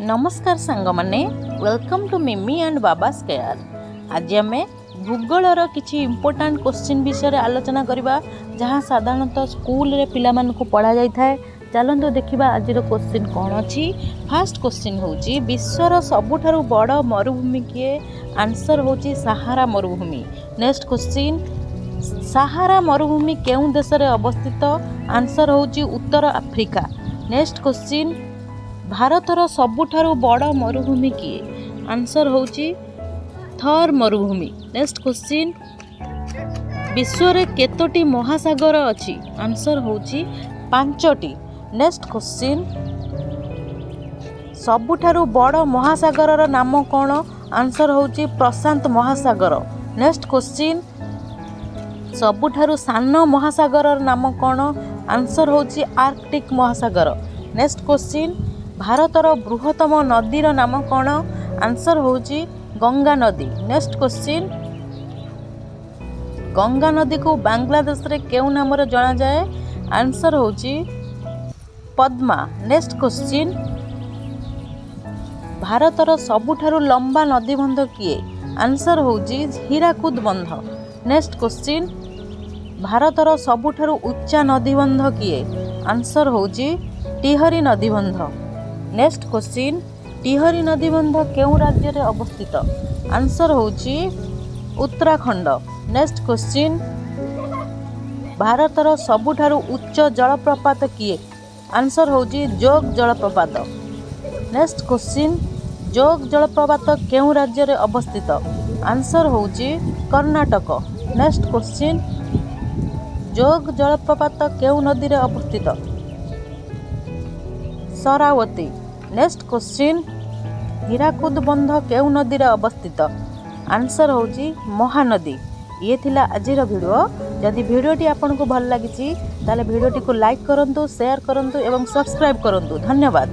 ନମସ୍କାର ସାଙ୍ଗମାନେ, welcome to Mimi and Baba's Care। ଆଜି ଆମେ ଭୂଗୋଳର କିଛି ଇମ୍ପୋର୍ଟାଣ୍ଟ କୋଶ୍ଚିନ୍ ବିଷୟରେ ଆଲୋଚନା କରିବା, ଯାହା ସାଧାରଣତଃ ସ୍କୁଲରେ ପିଲାମାନଙ୍କୁ ପଢ଼ାଯାଇଥାଏ। ଚାଲନ୍ତୁ ଦେଖିବା ଆଜିର କୋଶ୍ଚିନ୍ କ'ଣ ଅଛି। ଫାର୍ଷ୍ଟ କୋଶ୍ଚିନ୍ ହେଉଛି, ବିଶ୍ୱର ସବୁଠାରୁ ବଡ଼ ମରୁଭୂମି କିଏ? ଆନ୍ସର୍ ହେଉଛି ସାହାରା ମରୁଭୂମି। ନେକ୍ସଟ କୋଶ୍ଚିନ୍, ସାହାରା ମରୁଭୂମି କେଉଁ ଦେଶରେ ଅବସ୍ଥିତ? ଆନ୍ସର୍ ହେଉଛି ଉତ୍ତର ଆଫ୍ରିକା। ନେକ୍ସଟ କୋଶ୍ଚିନ୍, ଭାରତର ସବୁଠାରୁ ବଡ଼ ମରୁଭୂମି କିଏ? ଆନ୍ସର୍ ହେଉଛି ଥର୍ ମରୁଭୂମି। ନେକ୍ସଟ କୋଶ୍ଚିନ୍, ବିଶ୍ୱରେ କେତୋଟି ମହାସାଗର ଅଛି? ଆନ୍ସର୍ ହେଉଛି ପାଞ୍ଚଟି। ନେକ୍ସଟ କୋଶ୍ଚିନ୍, ସବୁଠାରୁ ବଡ଼ ମହାସାଗରର ନାମ କ'ଣ? ଆନ୍ସର୍ ହେଉଛି ପ୍ରଶାନ୍ତ ମହାସାଗର। ନେକ୍ସଟ କୋଶ୍ଚିନ୍, ସବୁଠାରୁ ସାନ ମହାସାଗରର ନାମ କ'ଣ? ଆନ୍ସର୍ ହେଉଛି ଆର୍କଟିକ୍ ମହାସାଗର। ନେକ୍ସଟ କୋଶ୍ଚିନ୍, ଭାରତର ବୃହତ୍ତମ ନଦୀର ନାମ କ'ଣ? ଆନ୍ସର୍ ହେଉଛି ଗଙ୍ଗା ନଦୀ। ନେକ୍ସଟ କୋଶ୍ଚିନ୍, ଗଙ୍ଗା ନଦୀକୁ ବାଂଲାଦେଶରେ କେଉଁ ନାମରେ ଜଣାଯାଏ? ଆନ୍ସର୍ ହେଉଛି ପଦ୍ମା। ନେକ୍ସଟ କୋଶ୍ଚିନ୍, ଭାରତର ସବୁଠାରୁ ଲମ୍ବା ନଦୀବନ୍ଧ କିଏ? ଆନ୍ସର୍ ହେଉଛି ହୀରାକୁଦ ବନ୍ଧ। ନେକ୍ସଟ କୋଶ୍ଚିନ୍, ଭାରତର ସବୁଠାରୁ ଉଚ୍ଚା ନଦୀବନ୍ଧ କିଏ? ଆନ୍ସର୍ ହେଉଛି ଟିହରି ନଦୀବନ୍ଧ। ନେକ୍ସଟ କୋଶ୍ଚିନ୍, ଟିହରି ନଦୀବନ୍ଧ କେଉଁ ରାଜ୍ୟରେ ଅବସ୍ଥିତ? ଆନ୍ସର୍ ହେଉଛି ଉତ୍ତରାଖଣ୍ଡ। ନେକ୍ସଟ କୋଶ୍ଚିନ୍, ଭାରତର ସବୁଠାରୁ ଉଚ୍ଚ ଜଳପ୍ରପାତ କିଏ? ଆନ୍ସର୍ ହେଉଛି ଯୋଗ ଜଳପ୍ରପାତ। ନେକ୍ସଟ କୋଶ୍ଚିନ୍, ଯୋଗ ଜଳପ୍ରପାତ କେଉଁ ରାଜ୍ୟରେ ଅବସ୍ଥିତ? ଆନ୍ସର୍ ହେଉଛି କର୍ଣ୍ଣାଟକ। ନେକ୍ସଟ କୋଶ୍ଚିନ୍, ଯୋଗ ଜଳପ୍ରପାତ କେଉଁ ନଦୀରେ ଅବସ୍ଥିତ? ଶରାବତୀ। ନେକ୍ସଟ କୋଶ୍ଚିନ୍, ହୀରାକୁଦ ବନ୍ଧ କେଉଁ ନଦୀରେ ଅବସ୍ଥିତ? ଆନ୍ସର୍ ହେଉଛି ମହାନଦୀ। ଇଏ ଥିଲା ଆଜିର ଭିଡ଼ିଓ। ଯଦି ଭିଡ଼ିଓଟି ଆପଣଙ୍କୁ ଭଲ ଲାଗିଛି, ତାହେଲେ ଭିଡ଼ିଓଟିକୁ ଲାଇକ୍ କରନ୍ତୁ, ସେୟାର କରନ୍ତୁ ଏବଂ ସବସ୍କ୍ରାଇବ୍ କରନ୍ତୁ। ଧନ୍ୟବାଦ।